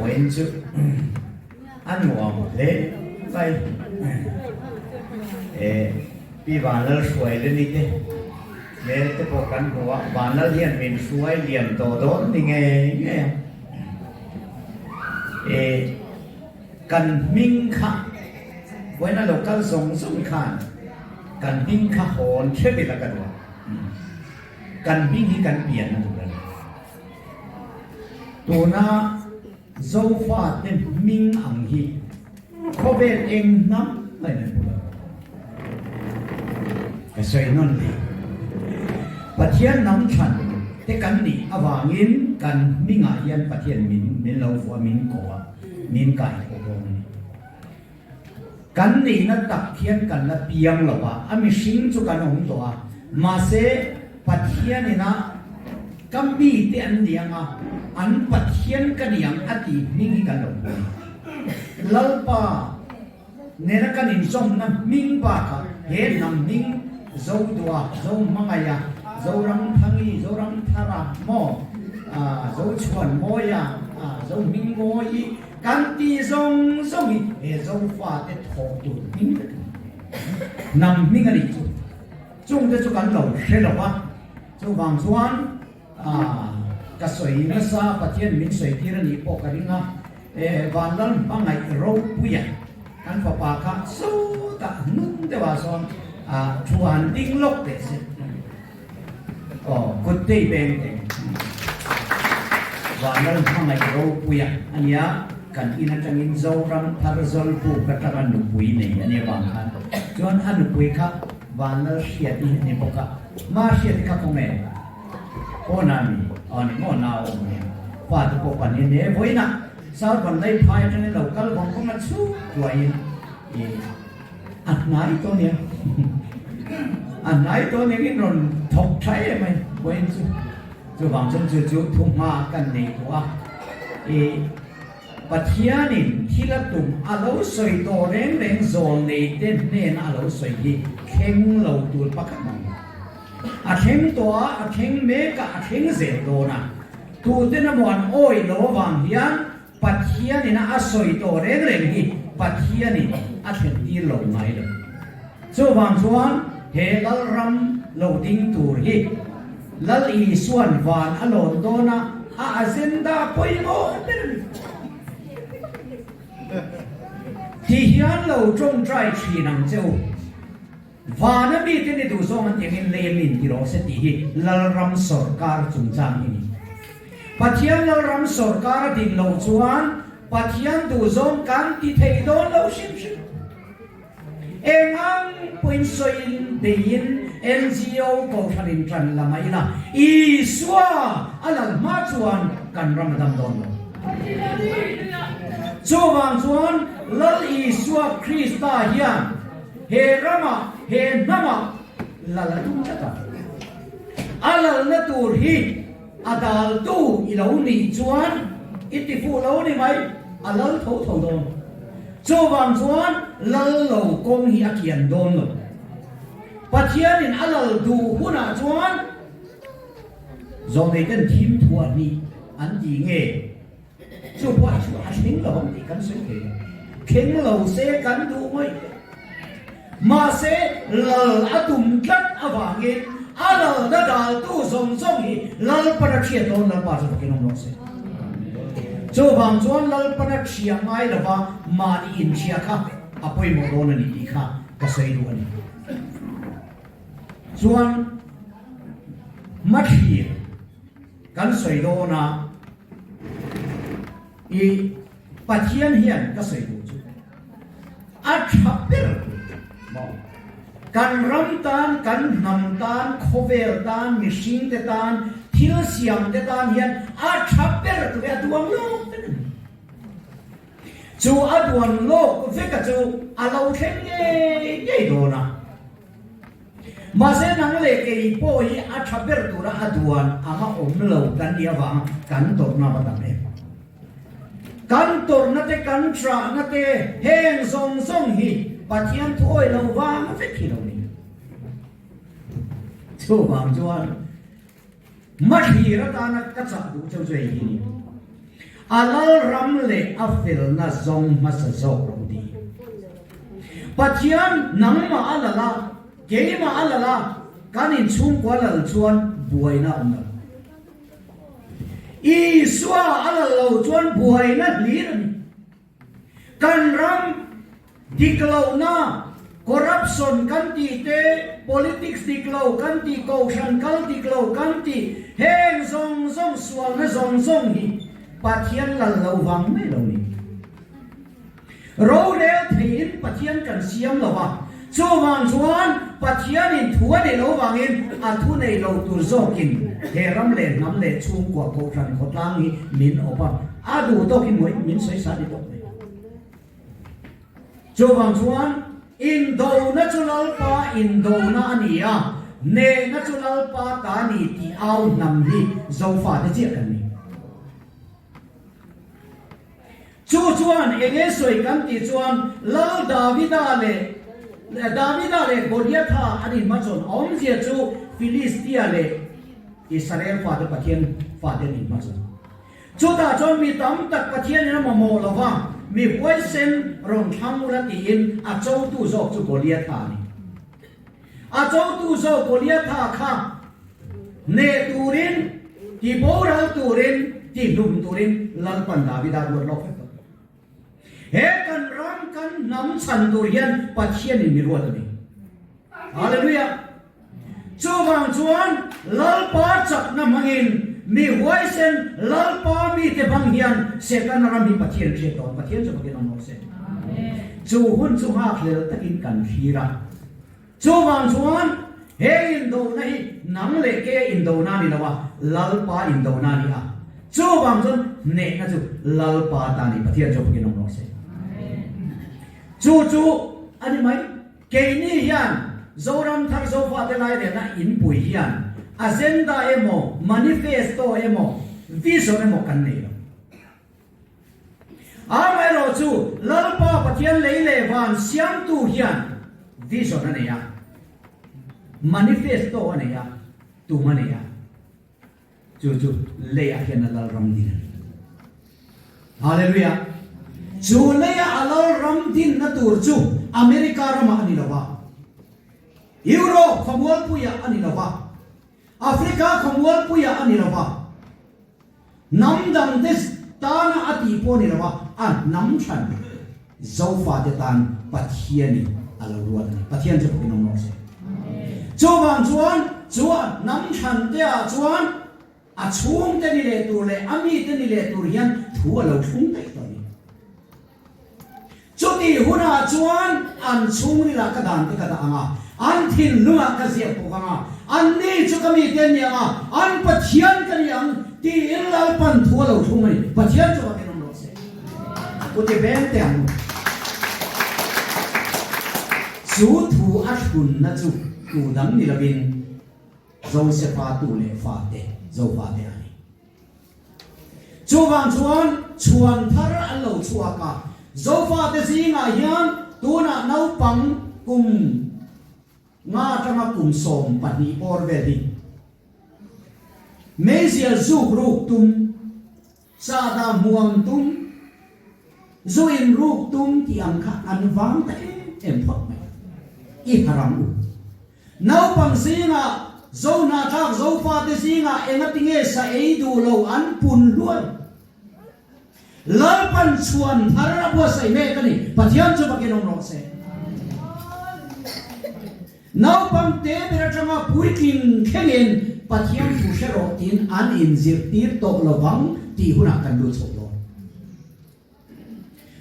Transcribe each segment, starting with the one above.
Vawiin chu a nuam hle mai. Eh, Pi Vanlal hruai le ni te hmel te pawh kan hmu a, Vanlal hian min hruai lian tawh dawn ni ngei ngei ang. Eh, kan hming kha vawiin a lo kal zawng zawng khan kan hming kha hawn hrep ila ka duh a. Kan hming hi kan pianna tur a ni. Tuna Zofate hming ang hi khawvel eng hnam mai an pu lo. Ka sawi nawn leh. Pathian hnam thlan te kan nih avangin kan hmingah hian Pathian min min lo vuah, min ko a, min kai thawh dawn a ni. Kan nihna tak hian kan la piang lo a, a mihring chu kan awm tawh a, mahse Pathianin a ka mite an ni ang a, an Pathian ka ni ang a tih hming hi kan lo hmu a ni. Lalpa nena kan inzawmna hming bakah he hnam hming Zodua, Zohmangaia, Zoramthangi, Zoramthara maw, Zochhuanmawia, Zohmingmawi, Kan ti zawng zawng hi he Zofate thawh tur hming vek a ni. Hnam hming a nih chu. Chungte chu kan lo hre lo va, chuvang chuan ka sawi nasa Pathian min sawi tir a nih pawh ka ring a, Vanlal hmangaih ropuia kan fapa kha sawtah hnung deuhah sawn thu han ding lawk teh se. Aw, kut tei beng teh. Vanlal hmangaih ropuia a nia, kan in atangin Zoram thar Zawlbuk atanga nupui nei a nia vang khan. Chuan a nupui kha Vanlal Hriati a ni bawk a, Ma Hriati kha kawng e? Aw na mi, aw ni maw nau awm nia. Pa te pawh panin e, vawiinah South Vanlaiphai atangin lo kal vang vang a chhuk tuaiin i A hnai tawh nia. A hnai tawh nia in rawn thawk tha em mai vawiin chu. Chuvang chuan chu chu thu hma kan nei tawh a. I Pathianin thil a tum a lo sawi tawh reng reng zawl nei te hnena a lo sawi hi thleng lo tur pakhat mang. A thleng tawh a, a thleng mek a, a thleng zel dawn a. Tuten emaw an awih lo avang hian Pathianin a sawi tawh reng reng hi Pathianin a thlen tir lo ngai lo. Chuvang chuan he Lalram lo ding tur hi Lal Isua'n van a lawn dawn a, a agenda pawimawh ber a ni. Ti hian lo tawngtai thin ang che u. Vana mite ni duh zawng an tiangin lei a min ti rawh se tih hi Lalram sawrkar chungchang hi ni. Pathian Lalram sawrkar a din loh chuan Pathian duh zawng kan ti thei dawn lo hrim hrim. Eng ang pawhin sawiin beiin NGO kohhran in tan la mai ila Isua a lal hma chuan kan ram a dam dawn lo. Chuvang chuan Lal Isua Krista hian He ramah, he hnamah lal a tum tlat a. A lalna tur hi a daltu i lo nih chuan i ti fuh lo ni mai, a lal tho tho dawn. Chuvang chuan lal lo kawng hi a kian dawn lo. Pathianin a lal duh hunah chuan zawhneiten thim thuah hnih an ti nge? Chu pawh chu a thleng lo ang tih kan sawi thei lo. Thleng lo se kan duh ngawih teh. Mahse, lal a tum tlat avangin a lalna daltu zawng zawng hi Lalpana thiat dawn Lalpa chu takin awm rawh se. Chuvang chuan Lalpana thiah ngai lova mahni inthiah kha a pawimawh dawn a ni tih kha ka sawi duh a ni. Chuan hmathlir. Kan sawi dawn a, i Pathian hian ka sawi duh chu a tha ber tur maw? Kan ram tan, kan hnam tan, khawvel tan, mihring te tan, thil siam te tan hian a tha ber tur hi a duang lawk vek a ni. Chu a duan lawk vek a chu a lo thleng ngei ngei dawn a. Mahse nang leh kei pawh hi a tha ber tura a duan anga awm lo kan nih avanga kan tawrhna va tam em? Kan tawrhna te, kan ṭahna te, heng zawng zawng hi Pathian thuawi lo vang vek hi lo ni. Chuvang chuan Mahlir atana ka chah duh cheu chu hei hi ni. A lalram leh a felna zawng hmasa zawk rawh u ti. Pathian nangmah a lal a, keimah a lal a, kan inchhungkua lal chuan buaina a awm lo. Isua a lal lo chuan buaina hlir a ni. Kan ram dik lohna, corruption kan tih te, politics dik lo kan tih, kohhran kal dik lo kan tih, heng zawng zawng sualna zawng zawng hi Pathian lal lo vang mai lo ni. Rorel theihin Pathian kan siam lo a, chuvang chuan Pathianin thu a neih lo vangin a thu nei lo tur zawkin he ram leh hnam leh chhungkua kohhran khawtlang hi min awp a, a duh tawkin mawi min sawi sa ni tawk mai. Chuvang chuan indona chu Lalpa indona a ni a, hnehna chu Lalpa ta ni tih au hnam hi Zofate chiah kan ni. Chu chuan eng nge sawi kan tih chuan Lal Davida leh Davida leh Goliatha an inhmachhawn awmzia chu Filistia leh Israel fate Pathian fate an inhmachhawn. Chutah chuan mi tam tak Pathianin a mamawh lo va, mi huaisen rawn thlang ula tiin a chotu zawk chu Goliatha a ni. A chotu zawk Goliatha kha hneh turin, ti boral turin, ti hlum turin Lalpan Davida ruat lawk vek tawh. He kan ram kan hnam chhan tur hian Pathianin mi ruat a ni. Hallelujah! Chuvang chuan Lalpa chakna hmangin mi huaisen Lalpa mite hmang hian Setana ram hi Pathian hriat dawn. Pathian chu fakin awm rawh se. Chu hun chu nghakhlel takin kan thlir a. Chuvang chuan he indona hi nang leh ke indona a ni lo a, Lalpa indona a ni a. Chuvang chuan hnehna chu Lalpa ta a ni. Pathian chu fakin awm rawh se. Chu chu a ni mai. Keini hian Zoram thar Zofate lairelna inpui hian agenda emaw, manifesto emaw, vision emaw kan nei lo. Amaherawh chu Lalpa Pathian lei leh van siamtu hian vision a nei a, manifesto a nei a, tum a nei a. Chu chu leiah hian a lalram din a ni. Hallelujah! Chu leia a lalram dinna tur chu America ramah a ni lo va, Europe khawmualpuiah a ni lo va, Africa khawmualpuiah a ni lo va, hnam dangte tana a tih pawh a ni lo va, a hnam hran Zofate tan Pathianin a lo ruat a ni. Pathian chu fakin awm rawh se. Chuvang chuan chu a hnam hran te ah chuan a chhungte ni leh tur leh a mite ni leh tur hian thu a lo thlung daih tawh a ni. Chutih hunah chuan an chhungrilah ka dan te ka dah ang a, an thinlungah ka ziak bawk ang a, anni chu ka mite an ni ang a, an Pathian ka ni ang tiin Lalpan thu a lo thlung a ni. Pathian chu fakin awm rawh se. Ku ti veng teh ang u. Chu thu a thlunna chu tu dang ni lovin Josefa tu leh fate, Zofate a ni. Chuvang chuan chhuan thar an lo chhuak a, Zofate zingah hian tunah naupang kum nga atanga kum 12 bawr vel hi meizial zuk ruk tum, Sahdah hmuam tum, zu in ruk tum tih ang kha an vang ta em em phawt mai. I har ang u. Naupang zingah, zo hnahthlak zofate zingah engatinge sa ei duh lo an pun hluai. Lalpan chhuan thar a buatsaih mek a ni. Pathian chu fakin awm rawh se. Naupang te ber atanga puitling thlengin Pathian thu hre rawh tiin an inzirtir tawh lovang tih hunah kan lut chho dawn.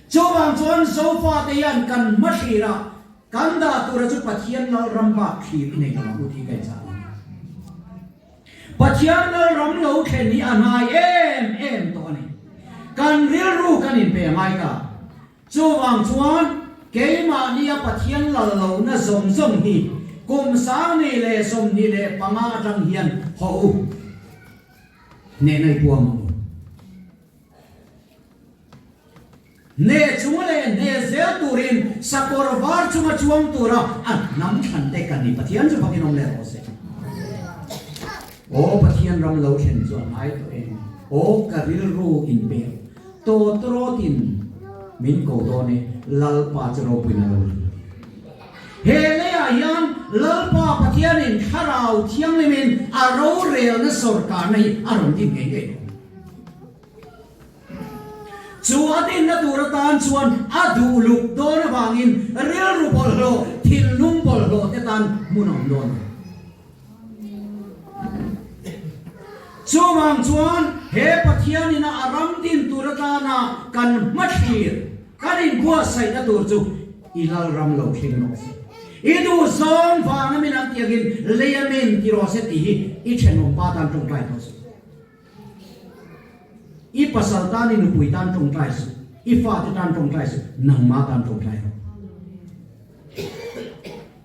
Chuvang chuan Zofate hian kan hma thlirah kan dah tura chu Pathian Lalram bak thlir i nei lo ang u tih ka inchah ang. Pathian Lalram lo thlen hi a hnai em em tawh a ni. Kan rilru kan inpe a ngai ta. Chuvang chuan keimahnia Pathian lal lohna zawng zawng hi kum 2025 atang hian haw u hnehna i puam ang u. Hneh chung leh hneh zel turin sakawr var chunga chuang tura a hnam thlan te kan ni. Pathian chu fakin awm leh rawh se. Aw Pathian ram lo thlen chu a ngai tawh em? Aw ka rilru inpek. Tawtrawtin min ko dawn e, Lalpa chu ropuina lo ring a ti. He leiah hian Lalpa Pathianin Thlarau Thianghlimin a rorelna sawrkarna hi a rawn din ngei ngei dawn. Chu a dinna tur atan chuan a duh luk dawn avangin rilru bawlhhlawh, thinlung bawlhhlawh te tan hmun a awm dawn lo. Chuvang chuan he Pathian ina a ram din tur atana kan hmathlir, kan inbuatsaihna tur chu i Lalram lo thleng rawh se. I duhzawng vanga min an tiangin lei a min ti rawh se tih hi i thenawmpa tan tawngtai tawh suh. I pasal tan, i nupui tan tawngtai suh, i fate tan tawngtai suh, nangma tan tawngtai rawh.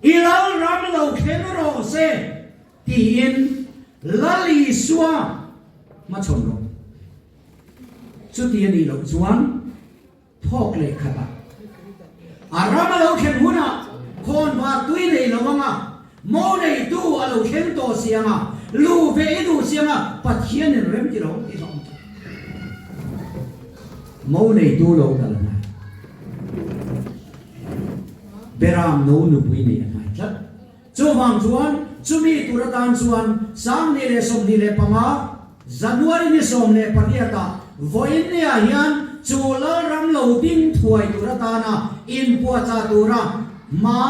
I Lalram lo thleng rawh se tiin Lal Isua hmachhawn rawh. Chuti a nih loh chuan thawk leh khatah a ram a lo thlen hunah khawnvar tui nei lo anga mo neitu a lo thleng tawh si anga lu ve i duh si anga Pathianin rem ti lo tih hlawm tak. Mo neitu lo kal a hnai. Beram no nupui nei a hnai tlat. Chuvang chuan chumi tur atan chuan 2025 January ni 18 ah vawiinniah hian chu Lalram lo ding thuai tur atana inpuahchah tura hma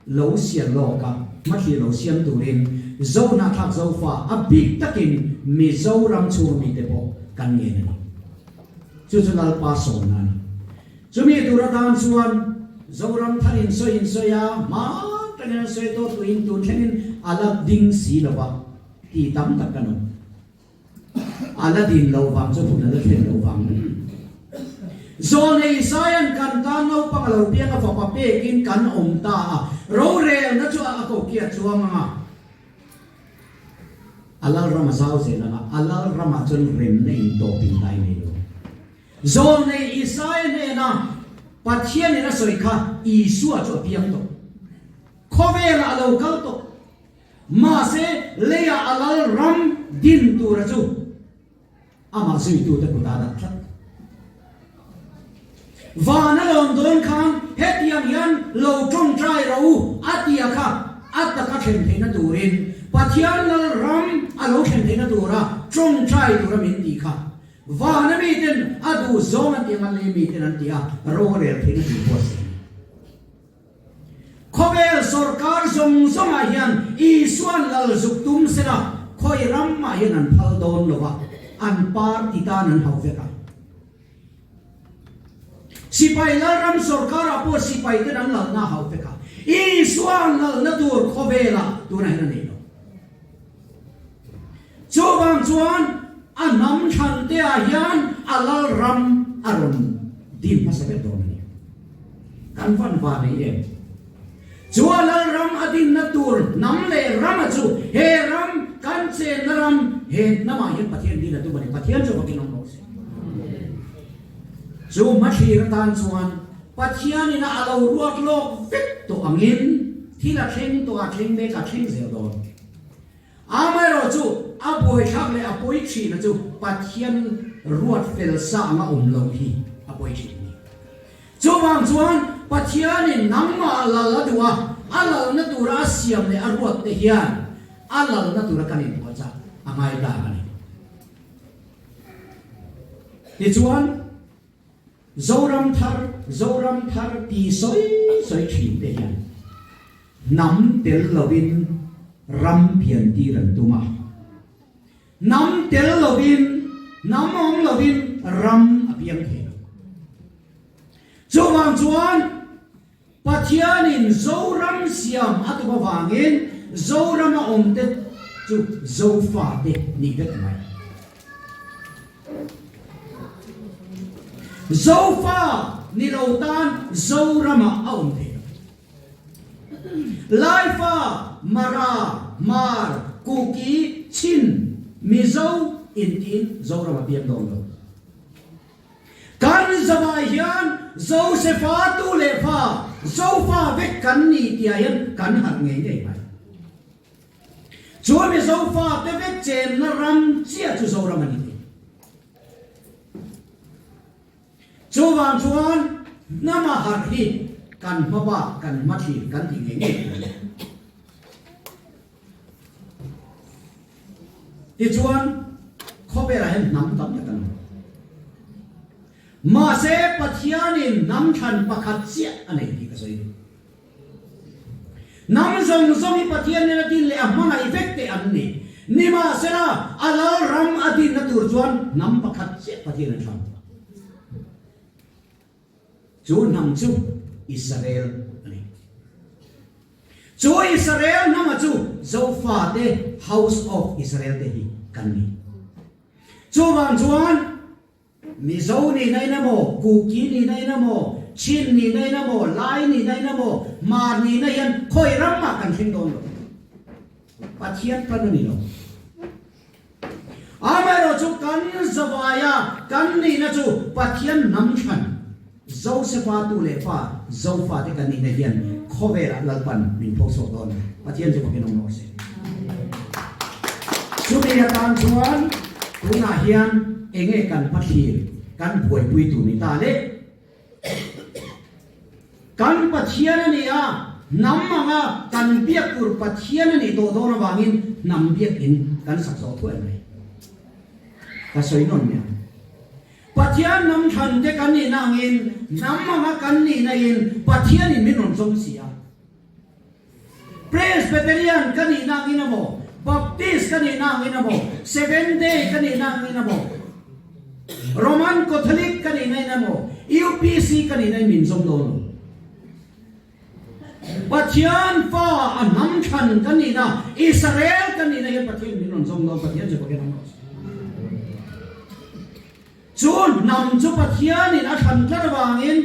lo siam lawk a, hmathlir lo siam turin Zohnahthlak Zofa a bik takin Mizoram chhunga mite pawh kan ngen a ni. Chu chu Lalpa sawmna a ni. Chumi tur atan chuan Zoram thar in sawi in sawi a, hma tangin an sawi tawh tuin tun thlengin a la ding si lo va ti tam tak kan awm. A la din loh vang chu hun a la thlen loh vang. Zawlnei Isaia'n kan tan naupang a lo piang a fapa pekin kan awm ta a, rorelna chu a kokia chuang ang a, a lalram a zau zel ang a, a lalramah chuan remna intawpin dai nei lo. Zawlnei Isaia hnena Pathianin a sawi kha Isua chu a piang tawh. Khawvelah a lo kal tawh. Mahse, leiah a lal ram din tura chu amah zuitute kutah a dah tlat. Van a lawm dawn khan hetiang hian lo tawngtai rawh u a tia kha a taka thlen theihna turin Pathian lal ram a lo thlen theihna tura tawngtai tura min tih kha Vana miten a duh zawng an ti ang a, lei miten an ti a, rorel theihna tih pawh a sawi. Khawvel sawrkar zawng zawngah hian Isua'n lal zuk tum sela khawi ramah hian an phal dawn lo va, an party tan an hauh vek a. Sipai lalram sawrkarah pawh sipai ten an lalna a hauh vek a, Isua'n lalna tur khawvelah tunah hian a nei lo. Chuvang chuan a hnam thlanteah hian a lal ram a rawn din hmasa ber dawn a ni. Kan van va nei em? Chu a lal ram a dinna tur hnam leh rama chu he ram, kan chenna ram, he hnamah hian Pathian din a tum a ni. Pathian chu vakin awm rawh se. Chu hmathlir atan chuan Pathianin a lo ruat lawk vek tawh angin thil a thleng tawh a, thleng mek a, thleng zel dawn. Amaherawh chu a buaithlak leh a pawi thina chu Pathian ruat fel sa anga awm loh hi a pawi thin a ni. Chuvang chuan Pathianin nangmah lal a duh a, a lalna tura a siam leh a ruat te hian a lalna tura kan inpuahchah a ngai ta a ni. Tichuan. Zoram thar, Zoram thar ti sawi sawi thin te hian hnam tel lovin ram pian tir an tum a. Hnam tel lovin, hnam awm lovin ram a piang thei lo. Chuvang chuan Pathianin Zoram siam a tum avangin Zorama awmte chu Zofate nih vek mai. Zofa ni lo tan Zoramah a awm thei lo. Laifa, Mara, Hmar, Kuki, Chin, Mizo intiin Zoram a piang dawn lo. Kan zavai hian Josefa tu leh fa, Zofa vek kan ni tihah hian kan harh ngei ngei mai. Chuan mi Zofa te vek chenna ram chiah chu Zoram a ni thei. Chuvang chuan hnama harh hi kan hma bak kan hma thlir kan ti ngei ngei tur a ni. Tichuan khawvelah hian hnam tam tak an awm. Mahse Pathianin hnam thlan pakhat chiah a nei tih ka sawi duh. Hnam zawng zawng hi Pathian nen a din leh a hmangaih vek te an ni. Nimahsela, a lal ram a dinna tur chuan hnam pakhat chiah Pathian a thlang. Chu hnam chu Israel a ni. Chu Israel hnama chu Zofate, House of Israel te hi kan ni. Chuvang chuan Mizo nihna in emaw, Kuki nihna in emaw, Chin nihna in emaw, Lai nihna in emaw, Hmar nihna hian khawi ram mah kan thleng dawn lo. Pathian plan a ni lo. Amaherawh chu kan zavaia kan nihna chu Pathian hnam thlan, Josefa tu leh fa, Zofa te kan nihna hian khawvelah Lalpan min pho chhuak dawn a ni. Pathian chu fakin awm rawh se. Chumi atan chuan tunah hian enge kan hmathlir kan buaipui tur ni ta le? Kan Pathian a ni a, hnam anga kan biak tur Pathian a nih tawh dawn avangin hnam biakin kan sak zawh thuai mai. Ka sawi nawn mai ang. Pathian hnam thlan te kan nihna angin hnam anga kan nihna in Pathianin min rawn zawm si a. Presbyterian ka nihna angin emaw, Baptist ka nihna angin emaw, Seventh Day ka nihna angin emaw, Roman Catholic ka nihna in emaw, UPC ka nihna in min zawm dawn lo. Pathian fa a hnam thlan ka nihna, Israel ka nihna hian Pathian min rawn zawm dawn, Pathian chu Pathian awm rawh se. Chu hnam chu Pathianin a thlan tlat avangin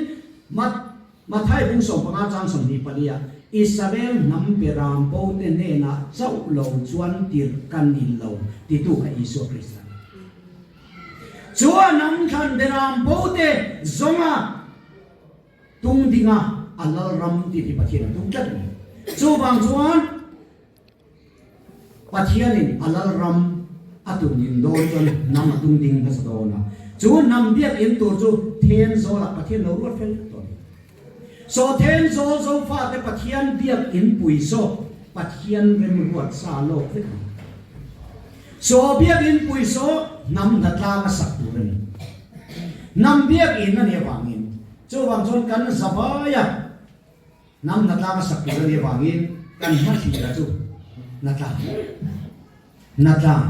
Mathai bung 15 chang 24 ah Israel hnam beram bo te hnenah chauh lo chuan tirh ka ni lo titu kha Isua Krista. Chu a hnam thlan beram bo te zawnga tung dinga a lal ram tih hi Pathian a tum tlat a ni. Chuvang chuan Pathianin a lalram a tum ding dawn chuan hnam a tum ding hmasa dawn a, chu hnam biakinn tur chu Thenzawlah Pathian lo ruat fel vek tawh a ni. Saw Thenzawl Zofate Pathian biakinn pui saw Pathian remruat sa lawk vek a ni. Saw biakinn pui saw hnam hnatlang a sak tur a ni. Hnam biakinn a nih avangin chuvang chuan kan zavaia Hnam hnatlang a sak tur a nih avangin kan hmathlir a chu hnatlang hnatlang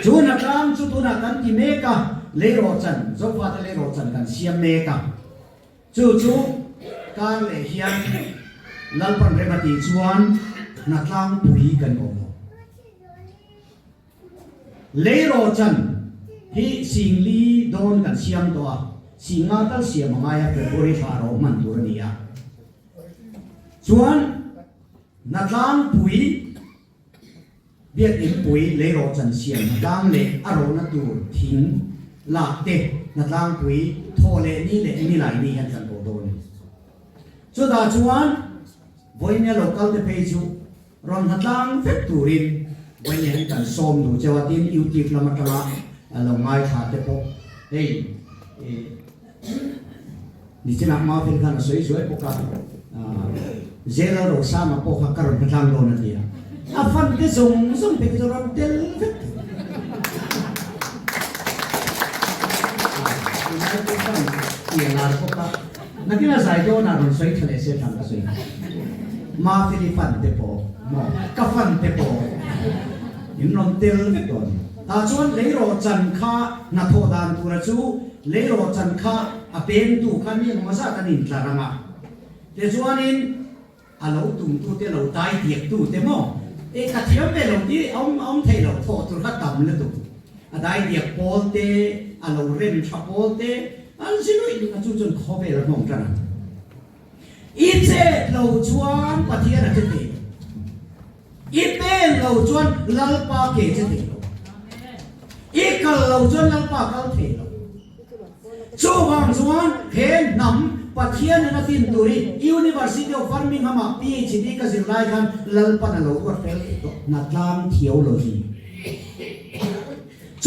chu hnatlang chu tunah kan ti mek a, leirawhchan Zofate leirawhchan kan siam mek a, chu chu kar leh hian Lalpan rem a tih chuan hnatlang pui kan awm lo. Leirawhchan hi singli dawn kan siam tawh a, singa tal siam a ngai a, February thla a rawh hman tur a ni a. Chuan Hnatlangpui, Biakinpui leirawhchan siam hnatlang leh a rawhna tur thing lak te Hnatlangpui thawh leh ni leh nilai ni hian kan awh dawn a ni. Chutah chuan Vawinia lo kal te phei chu Rawn hnatlang vek turin vawiin hian kan sawm duh cheu a, tin YouTube lam atanga lo ngaithla te pawh hei nichinah Mavin khan a sawi zuai bawk a, Zelal Rosanga pawh kha ka rawn hnatlang dawn a ti a, a fan te zawng zawng phei te chu rawn tel vek thei. Tunlai pawh khan ti a lar bawk a. Nakin a zai dawnah rawn sawi tha leh se thlan ka sawi. Mafeli fan te pawh maw ka fan te pawh in rawn tel vek dawn. Tah chuan leirawhchan kha hnathawh dan tura chu leirawhchan kha a pengtu kha mi engmaw zat an intlar ang a, tichuanin A lo tumtu te lo tai diak tu te maw? E ka thiam ve lo tih a awm a awm thei lo, thawh tur kha tam lutuk. A dai diak pawl te, a lo rem tha pawl te, an zi luih luih a chu chuan khawvel a hnawng tan ang. I chet lo chuan Pathian a che thei lo. I pen lo chuan Lalpa ke che thei lo. I kal lo chuan Lalpa kal thei lo. Chuvang chuan he hnam Pathian in a fin tur hi University of Birmingham ah PhD ka zir lai khan Lalpan a lo ruat fel tawh Hnatlang Theology.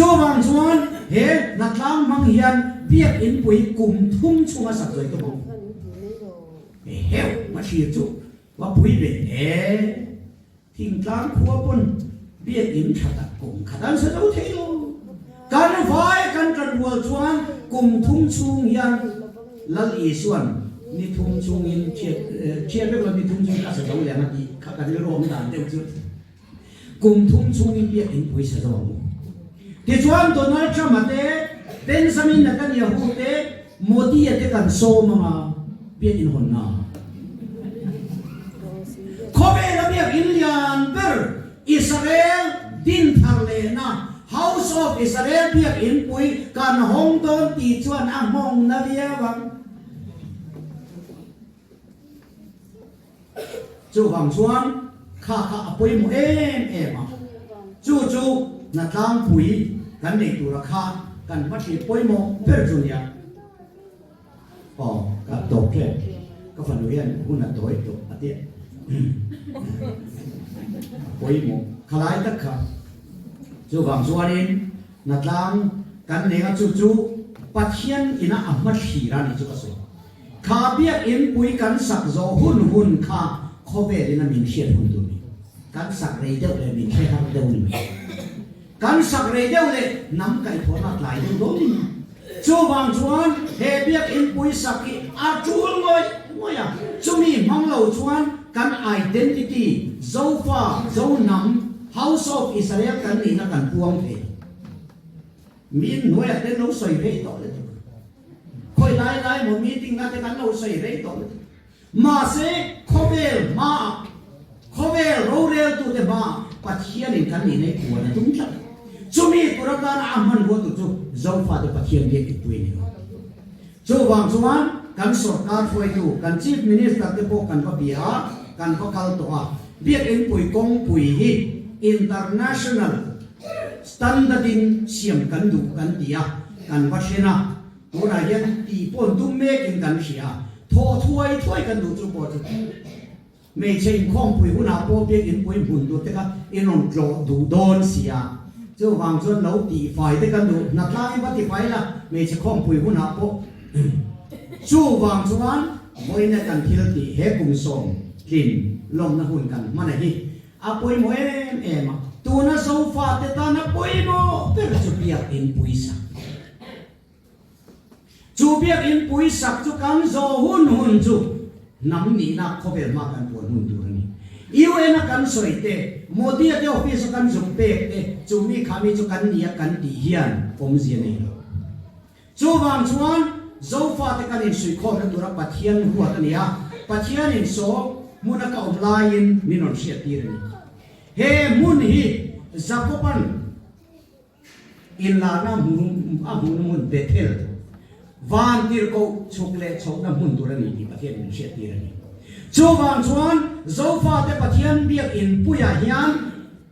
Chuvang chuan he hnatlang hmang hian biakinn pui kum thum chhunga sak zawih tum ang. Heheu, hmathlir chu va pui ve e. Thingtlang khua pawn biakinn tha tak kum khat an sa zo thei lo. Kan vai kan tan rual chuan kum thum chhung hian Lal Isuan ni thum chungin thiat thiat vek lo ni thum chungin a sa zo leh ang a tih kha ka rilru awm dan deuh chu kum thum chungin biakinn pui sa zo ang u. Tichuan Donald Trump-a te, Benjamin Netanyahu te, Modi-a te kan sawm ang a, biakinn hawnna. Khawvela biakinn lian ber Israel dinthar lehna House of Israel biakinn pui kan hawng dawn tih chuan a nghawng na viau ang. Chuvang chuan kha kha a pawimawh em em a, chu chu hnatlangpui kan nei tura kha kan hmathlir pawimawh ber chu nia. Aw, ka tawp hle. Ka fanu hian hun a tawi tawh a tia. A pawimawh khalai tak kha. Chuvang chuanin hnatlang kan nei a, chu chu Pathian ina a hmathlir a ni chu ka sawi. Kha biakinn pui kan sak zawh hun hun kha khawvelin a min hriat hun tur ni. Kan sak rei deuh leh min hre har deuh ni mai. Kan sak rei deuh leh hnam kaihthawhna tlai deuh dawn ni mai. Chuvang chuan he biakinn pui sak hi a tul ngawih ngawih a, chumi hmang lo chuan kan identity, Zofa, Zohnam, House of Israel kan nihna kan puang thei lo. Min hnuaiah te lo sawi rei tawh lutuk. Khawi lai lai maw meeting na te kan lo sawi rei tawh lutuk. Mahse khawvel hmaah, khawvel roreltute hmaah Pathianin kan nih nei puan a tum tlat. Chumi tur atana a hmanrua tur chu Zofate Pathian biak inpui a ni lo. Chuvang chuan kan sorkar hruaitu, kan Chief Minister te pawh kan va bia a, kan va kal tawh a. Biak inpui kawngpui hi international standard-in siam kan duh kan ti a, kan va thlen a. Tunah hian tih pawh dum mekin kan hria a, thawh thuai thuai kan duh chu pawh chu hmeichhe inkhawmpui hunah pawh biak inpui hmun tur te kha in rawn tlawh duh dawn si a, chuvang chuan lo tihfai te kan duh, hnatlangin va tifai la hmeichhe khawmpui hunah pawh chuvang chuan vawiina kan thil tih he kum sawm tlin lawmna hun kan hman a hi a pawimawh em em a, tuna Zofate tana pawimawh ber chu biak inpui sak. Chu biakinn puisak chu kan zawh hun hun chu hnam nihna khawvel hma kan puan hun tur a ni. UN a kan sawi te, Modi a te office a kan zuk pek te, chu mi kha mi chu kan ni a kan tih hian awmzia nei lo. Chuvang chuan Zofate kan insuihkhawmna tura Pathian ruat a ni a, Pathianin saw hmuna ka awm laiin min rawn hriattir a ni. He hmun hi Jakoban Inlarna a hmuhna hmun Bethel, van tirhkoh chhuk leh chhohna hmun tur a ni tih Pathian min hriattir a ni. Chuvang chuan Zofate Pathian biakinn puiah hian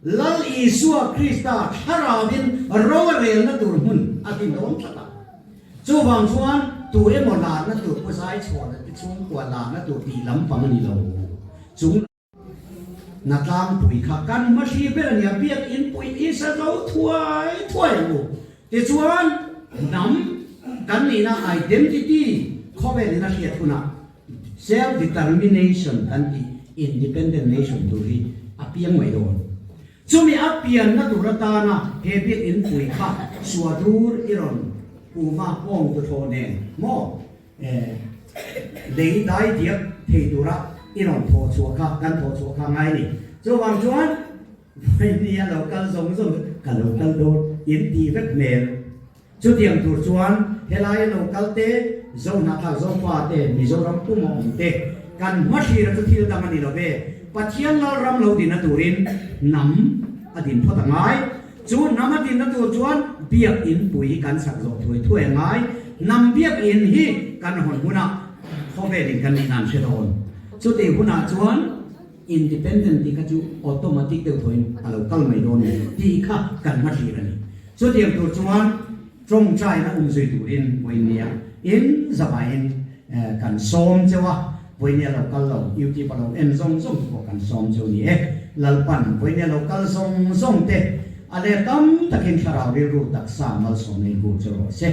Lal Isua Krista thlarauvin ro a relna tur hmun a din dawn tlat a. Chuvang chuan tu emaw larna tur pu Zaichhuana te chhungkua larna tur tih lampang a ni lo. Chung. Hnatlangpui kha kan hmahri ber a nia, biakinn pui i sa zo thuai thuai ang u. Tichuan, hnam kan nihna identity khawvelin a hriat hunah self determination kan tih independent nation tur hi a piang mai dawn. Chumi a pianna tur atana he biakinn pui kha suadur i rawn kuma nghawng tu thlawh nen maw? Lei dai diak thei tura i rawn thawh chhuah kha kan thawh chhuah kha ngai a ni. Chuvang chuan vawinia lo kal zawng zawng chu ka lo kal dawn in tih vek hmel. Chutiang tur chuan helaia lo kal te, Zohnahthlak Zofa te, Mizoram puma awm te kan hmathlir chu thil dang a ni lo ve. Pathian Lalram lo dinna turin hnam a din phawt a ngai. Chu hnam a dinna tur chuan biakinn pui hi kan sak zawh thuai thuai a ngai. Hnam biakinn hi kan hawn hunah khawvelin kan nih nan hre dawn. Chutih hunah chuan independent tih kha chu automatic deuh thawhin a lo kal mai dawn ni tih kha kan hmathlir a ni. Chutiang tur chuan tawngtaina umzui turin vawinia in zavaiin kan sawm cheu a, vawinia lo kal lo YouTube a lo en zawng zawng te pawh kan sawm cheu ni e. Lalpan vawinia lo kal zawng zawng te. A leh tam takin thlarau rilru taksa malsawmna in hmu chu rawh se.